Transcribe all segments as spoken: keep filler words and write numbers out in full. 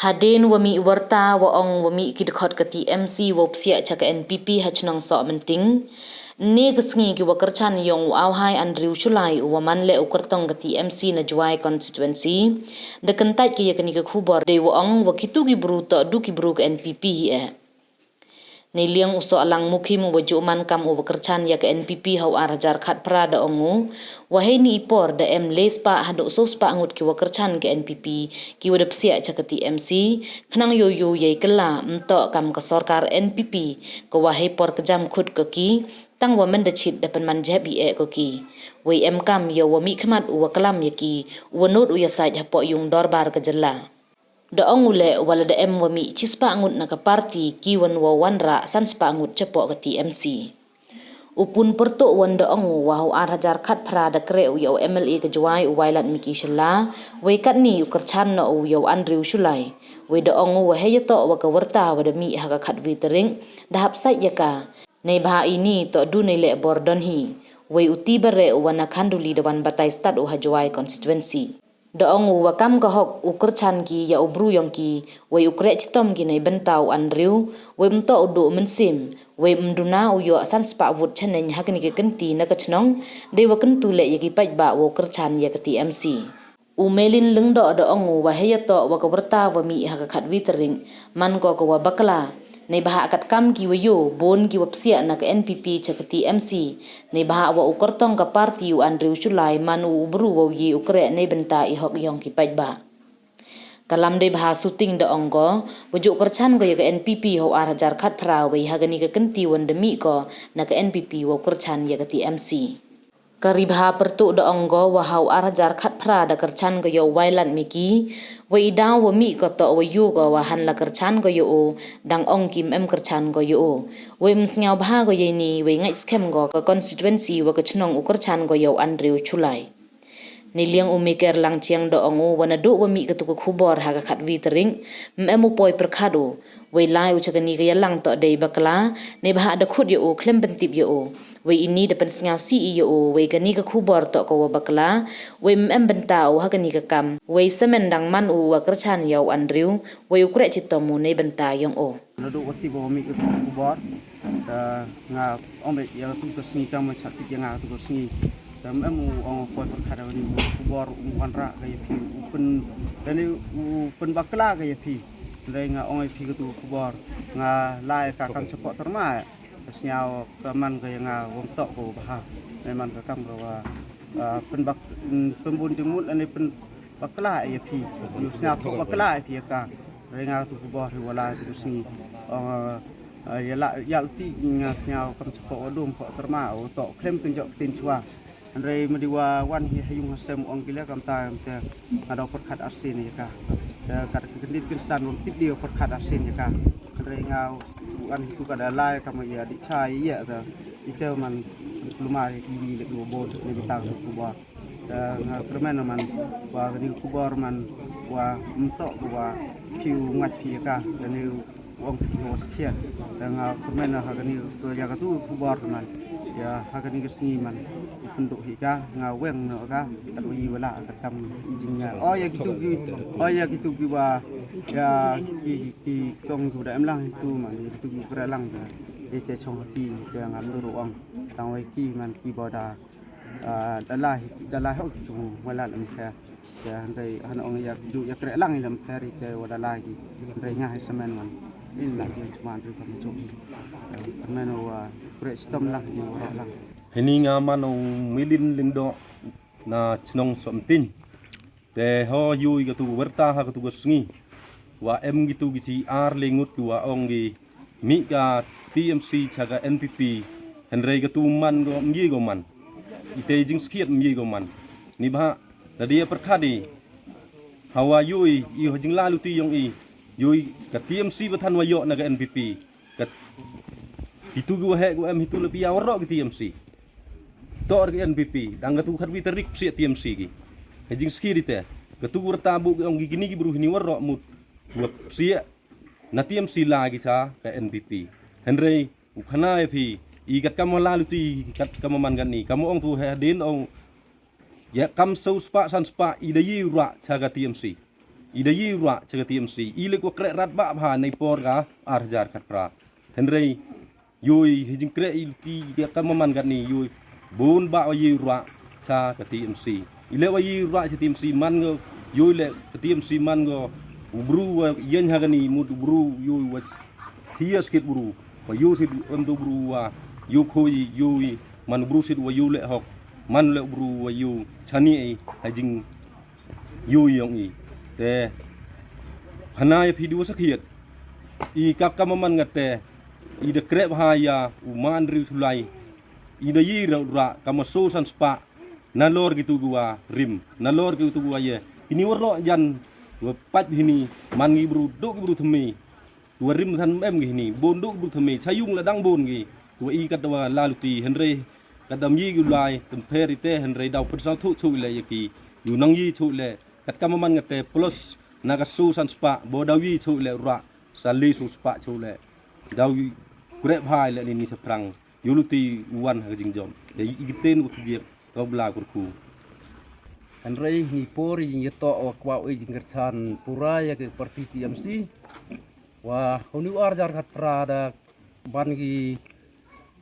Hadien wa mih warta wa ong wa mih ki dkhot ka T M C wow psiah cha ka N P P ha chnong Sohmynting, ne ka sngi ki wa kyrchan yong u Awhai Andrew Shullai u wa man leh u kyrtong ka T M C na Jowai constituency, da kyntait ki ya kani ka khubor dei wa ong wa kitu ki bru toh du ki bru ka N P P hi eh. Neiliang u Sohlang Mukhim u wa ju man kam u wa kyrchan ya ka N P P ha u ar hajar khatphra da ong u, wa heini i por da em le spah haduh soo spah ngut ki wa kyrchan ka N P P ki wa da psiah cha ka T M C, khnang yow yow yei kylla, ym toh kam ka sorkar N P P ka wa hei por kjam khut ko ki, tang wa mynda chit da pynman jhep hi eh ko ki. Wei em kam yow wa mih khmat u wa klam ya ki, u wa nud u ya sait hapoh yung dorbar ka jylla. Da ong u leh wa lada em wa mih chispah ngut na ka party ki wan wow wanrah san spah ngut chapoh ka T M C. U Pun Pyrtuh wan da ong u wa ha u ar hajar khatphra da kreh u ya u M L A ka Jowai u Wailadmiki Shylla, wei katni u kyrchan noh u ya u Andrew Shullai. Wei da ong u wa hei ya toh wa ka warta wa da mih ha ka khatwi tarik, da hap sait ya ka. Neibhah ini toh du nei leh bor don hi. Wei u T. Bareh u wa na Khanduli da wan batai stad u ha Jowai constituency. Da ong u wa kam ka hok u kyrchan ki ya u bru yong ki, wei u kreh chitom ki neibynta u Andrew, wei ym toh u duh mynsiem, wei ym duna u yoh san spah vote chaneng ha kani ka kynti na ka chnong, dei wa kyntu leh ya ki paidbah wow kyrchan ya ka T M C. U Melin Lyngdoh da ong u wa hei ya toh wa ka warta wa mih ha ka khatwi tarik, man ko ka wa bakla. Neibhah katkam ki wa yoh, bun ki wa psiah na ka N P P cha ka T M C. Neibhah wa u kyrtong ka party u Andrew Shullai man u u bru wow ye u kreh neibynta i hok yong ki paidbah. Ka Lamdei Bha Suting da ong ko, wa ju kyrchan ko ya ka N P P ha u ar hajar khatphra, wei ha kani ka kynti wan da mih ko na ka N P P wow kyrchan ya ka T M C. Ka Ri Bha Pyrtuh da ong ko wa ha u ar hajar khatphra da kyrchan ko ya u Wailadmiki, wei i daw wa mih ko toh wa yoh ko wa han la kyrchan ko ya u, dang ong ki ym em kyrchan ko ya u. Wei ym sngewbha ko ya ini, wei ngait skhem ko ka constituency wa ka chnong u kyrchan ko ya u Andrew Shullai. Neiliang u Miker Langchiang da ong u wa naduh wa mih katu ka khubor ha ka khatwi tarik, ym em u poi pyrkhat u. Wei lai u cha kani ka yalang toh dei bakla, neibhah da khut ya u, khlem pyntip ya u. Wei ini da pynsngewsih i ya u, wei kani ka khubor toh ka wa bakla, wei ym em bynta u ha kani ka kam. Wei samen dang man u wa kyrchan ya u Andrew, wei u kreh chitom u neibynta yong u. Naduh wa tip wa mih katu ka khubor, ta nga ong beit ya katu ka sngi, kam wa chah tip ya nga katu ka sngi. Ta ym em u ong poi pyrkhat wa ni u khubor u wanrah ka ya phi, u pyn, da ni u pynbakla ka ya phi. Dei nga ong ya phi katu ka khubor, nga lai ka kam chapoh tyrma. Ka sñiaw ka man ka ya nga wym toh ko bha. Nai man ka kam ka wa, ah, pynbak, mm, pynbun jingmut ani pynbakla ya phi. Yu sñiaw thoh bakla ya phi ya ka. Re nga tu khubor hi wala tu sngi. Ong, ah, ya la, ya lti nga sñiaw kam chapoh wa dum poh tyrma, u toh khlem kynjoh ktien chwa. Hynrei ma di wa wan hi ha yung ha sem ong ki le kam ta, kam te nga daw pyrkhat arsien ya ka. Te kat ka kyndit kynsan wym tip di wa pyrkhat arsien ya ka. Hynrei nga wan hi tu ka da lai kam ya di chai ya te. Ite man kulmar ya ki wi le du bot ne bita ka khubor. Te nga kyrmen man wa ka ni khubor man wa ym toh wa phi u ngat phi ya ka. Te ni ong phi ka wa skhiat. Te nga kyrmen ha ka ni ka ya ka tu khubor man. Ya ha ka ni ka sngi man. Pynduh hi ka, nga weng noh ka, kat wa i wala ka kam i jing nga. O ya ki tu ki, o ya ki tu ki wa, ya ki, ki kong ki wa da em lang tu man, ki tu ki wa kreh lang ka. Te te chong ha ki, te nga mdur ong. Tang wa ki man ki wa da, ah, da lai, da lai hok ki chung wa la lem khe. Te hynrei han ong ya ki du ya kreh lang i lem khe ri te wa da lai ki. Hynrei nga hi samen man. In la ki chuma ri kam chung. Samen wa kreh stom lang i wa lang. Hini nga man u Milin Lyngdoh na chnong Somtin. Te ho yui katu ka werta ha katu ka sngi. Wa em kitu ki chi ar le ngut ki wa ong ki mih ka T M C cha ka N P P. Hynrei katu man ko mye ko man. Ite jingskhiat mye ko man. Ni bha, da dia pyrkhat i. Hawa yui, i ho jingla luti yong i. Yui ka T M C bathan wa yoh na ka N P P. Kat, hitu ki waheh ki wa em hitu la pia waroh ki T M C. Tor ki N P P, dang katu khatwi tarik psiah T M C ki. Ka jingskhiat ite, katu ki warta buh ki ong ki kini ki bru hini waroh mut. Wa psiah, na T M C la ki sa ka N P P. Hynrei, u khana ya phi, i kat kam wa la luti, kat kam wa man kat ni. Kam wa ong tu hadien ong, ya kam soo spah san spah i da yi rah cha ka T M C. I da ye u rah cha ka T M C. I le wa kreh rat bha bha nei por ka ar hajar khatphra. Hynrei yow i hei jingkreh i luti ya ka maman kat ni yow i bun bha wa ye u rah cha ka T M C. I le wa ye u rah cha T M C man ngo yow i le ka T M C man ngo u bru wa yen ha ka ni mut u bru yow i wa thias kit bru. Wa yow sit em tu bru wa yow khoi yow i man u bru sit wa yow le hok man le u bru wa yow chani i ha jing yow i yong i. Te hana ya phi du wa sakhiat. I ka ka maman nga te i da kreh bha ya u man ri u sulai. I da ye ra u rah ka ma so san spah. Na lor ki tu wa rim na lor ki tu wa ye. Ini wa ro jan wa pat hini man ngi bru do ki bru themi. Tu wa rim than em ngi hini bun do ki bru themi cha yung la dang bun ngi. Tu wa i kat wa la luti hynrei kat dam ye ki u lai tem pher i te hynrei daw pynsaw thu chu le ya ki. Yu nang ye chu le kat ka maman nga te plus na ka so san spah bo daw ye chu le u rah sa le so spah chu le. Daw i kreh bha i le ni ni sa prang. Yow luti u wan ha ka jingjom. Te i kiten u khjir ka bla kurkhu. Hynrei ni por i jingyato wa kwah u i jingkyrchan pura ya ka parti T M C. Wa huni u ar hajar khatphra da ban ki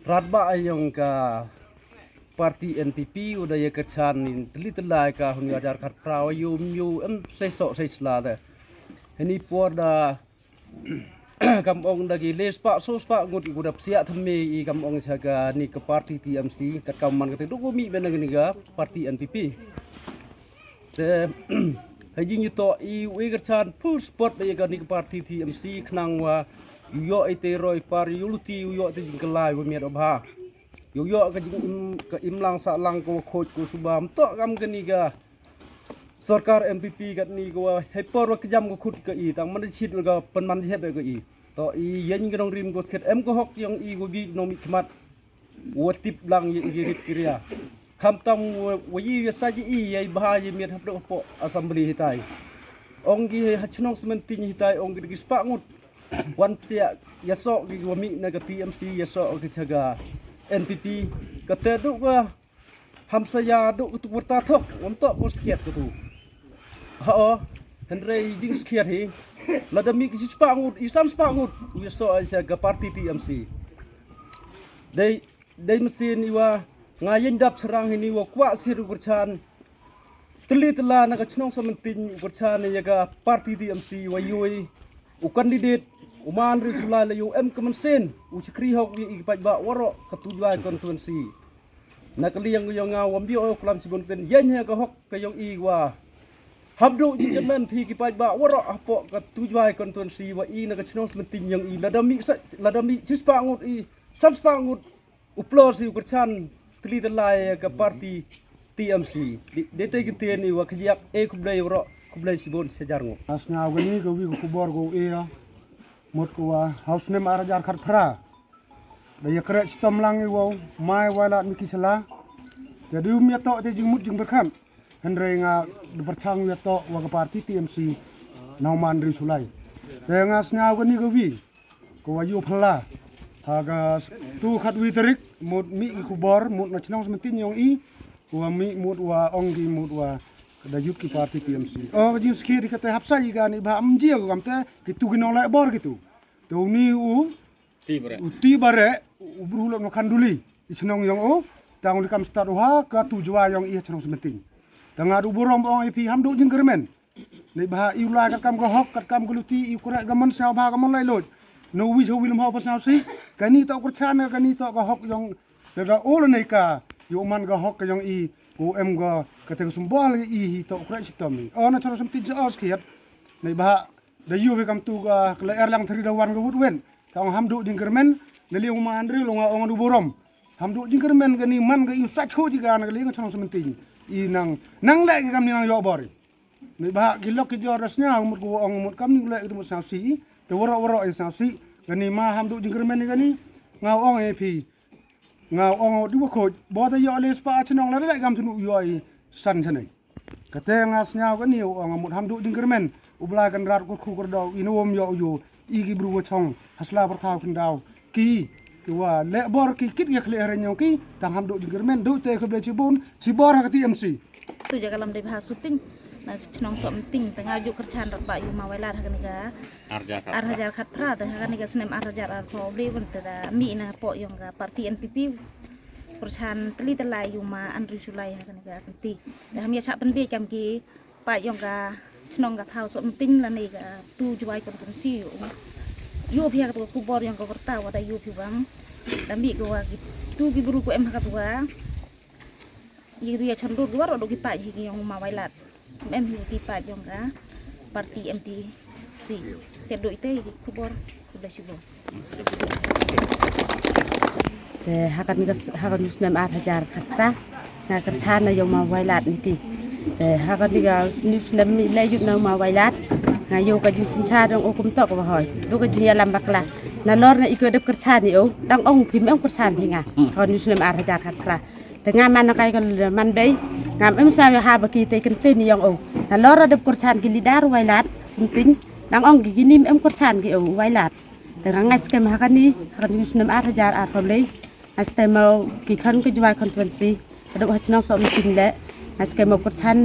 rat bha yong ka parti N P P u da ya kyrchan ni teli telai ka huni u ar hajar khatphra wa yow yow em sei so sei sla da. Hini por da kam ong da ki le spah so spah ngut i ku da psiah thamme i kam ong cha ka ni ka parti T M C kat kam man ka te du ku mi ben na ka ni ka parti N P P. Te hei jingyato i u i kyrchan full support da ya ka ni ka parti T M C khnang wa yow i te roi par yow luti yow i te jingkylla wa miat wa bha. Yow yow ka jing im ka im lang sa lang ko khoj ko suba mto kam ka ni ka sorkar N P P kat ni ko wa hei por wa kjam ko khut ka i tang man chit wa ka pan man hep ka i. To i yen ka nong rim ko sket em ko hok yong i ko bi nong mi khmat. Wa tip lang ye i ki rit ki ria. Kham tam wa, wa ye ya sa ye i ya i bha ye miat hap dok po assembly hitai. Ong ki ha chnong sementing hitai ong ki ki spah ngut. Wan psiah ya so ki wa mi na ka T M C ya so ki cha ka N P P. Ka te du ka hamsa ya du ka tu kurta thok wa mto ko sket ka tu. Ha o hynrei jing sket hi. Lada mi ki spah ngut i san spah ngut ya so ai cha ka parti T M C. Dei dei mesin i wa nga yen dap serang hini wa kwah sir u kyrchan. Teli tela na ka chnong sementing u kyrchan ya ka parti T M C wa yow i u candidate u man ri sulai la yow em ka mesin u chakri hok i ki paidbah waroh ka tu jwai constituency. Na ka liang yong nga wa mbio o klam chibun ten yen he ka hok ka yong i wa hap du jingkyrmen phi ki paidbah waroh hapoh ka tu jwai constituency wa i na ka chnong sementing yong i lada mi sa lada mi chi spah ngut i san spah ngut. U plo si u kyrchan teli telai ka parti T M C. Dei te ki tien i wa kjiak e khublei waroh khublei sibon sejar ngo. As nga gani ka wi ka khubor ko e ya. Mut ko wa haus nem ar hajar khatphra. Da ya kreh chitom lang i wow mai wa la mi ki sala. Te du mi to te jingmut jingberkhan. Hynrei nga da berchang ya to wa ka parti T M C. Nauman ri sulai. Te nga sngaw gani ka wi. Ko wa yow phylla ha ka tu khatwi tarik mut mi ki khubor mut na chnong sementing yong i ko wa mi mut wa ong ki mut wa da yut ki parti T M C o ka jingskhi di kate hapsa i ka ni bha am jia ko kam te ki tu ki nong lai bor ki tu. Te u ni u ti bare u bru lok no khanduli i chnong yong o tang u li kam stad u ha ka tu jwa yong i chnong sementing. Tang adu burom ong i phi ham du jingkyrmen. Nei bha i u lai katkam ka hok katkam ka luti i u kreh ka mon sñiaw bha ka mon lai loj. No wi chaw wi lum haw pa sñiaw si. Kani toh kyrchan kani toh ka hok yong. Lada o la nei ka yow man ka hok ka yong i u em ka kate ka sumbol i hi toh u kreh chitom i o na chano samtin sa os khiat. Nei bha da yow hi kam tu ka ka la er lang thri da wan ka wut wen. Tang ham du jingkyrmen na liang u ma Andri lo nga ong du burom. Ham du jingkyrmen kani man ka i u sach kho ji ka na ka liang chano samtin i nang nang le ki kam ni nang yow bor i. Nei bha ki lok ki jor da sñiaw mut ko ong mut kam ni le ki mut sñiaw si. Te waroh waroh i sñiaw si. Kani ma ham du jingkyrmen kani. Nga ong e phi. Nga ong di wa khoj bo ta yoh le spah chnong la le kam tnu yoh i san chanei. Kate nga sñiaw kani ong mut ham du jingkyrmen. U Blai kan rat ko khu kyrdaw i no wom yoh yoh. I ki bru wa chong hasla pyrthaw khyndaw ki ki wa le bor ki kit ya khle hare nyong ki tang ham du jingkyrmen du te khublei chibun chibor ha ka T M C. Tu ja ka lam dei bha shooting. Chnong Sohmynting, te nga ju kyrchan rat ba yu ma Wailat ha kani ka ar hajar khatphra, te ha kani ka snem ar hajar arphaw le wan te da mih na poh yong ka party N P P. Kyrchan tylli tylli yu ma Andrew Shullai ha kani ka party. Te ham ya chah pynbeit kam ki paid yong ka chnong ka thaw Sohmynting lane ka tu Jowai constituency yu. Yu phi ha ka tu ka khubor yong ka warta wa da yu phi bang. Da mih ka wa ki tu ki bru ku em ha ka tu ka. Yi du ya chon dur ki waroh du ki paid hi ki yong ma Wailat. Em hi ki paid yong ka party M D C. Te du ite ki khubor. Khublei chibun. Te ha kani ka s-, ha kani u snem ar hajar khatphra nga kyrchan na yong ma Wailat ni ti. Te ha kani ka u snem mi le yut na ma Wailat nga yoh ka jingsynchar yong u kum tok wa hoi. Du ka jingyalam bakla. Nalor na i ko dep kyrchan ni u, dang ong phi em kyrchan hi nga. Ha kani u snem ar hajar khatphra. Te nga man na kai ka man bei, ngam em sa ya ha ba ki te kyntin yong u. Nalor da dep kyrchan ki leader Wailat, Sohmynting, dang ong ki kini em kyrchan ki u Wailat. Te nga ngai skem ha kani, ha kani u snem ar hajar arphaw le. Ngai skem mo ki khon ka Jowai constituency. Ka dep ha chnong Sohmynting le. Ngai skem mo kyrchan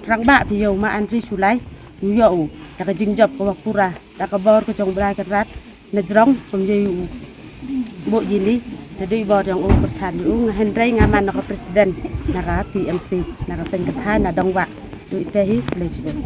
rangbah phi yow ma Andrew Shullai. Yu yoh u, da ka jingjop ka wa pura. Da ka bor ka jong u Brai Kynrad, na jrong, kum ye u booh yini, te du i bor yong u kyrchan u, nga hynrei nga man na ka president, na ka T M C, na ka seng ka thai, na dong wa, du ite hi, khublei chibun.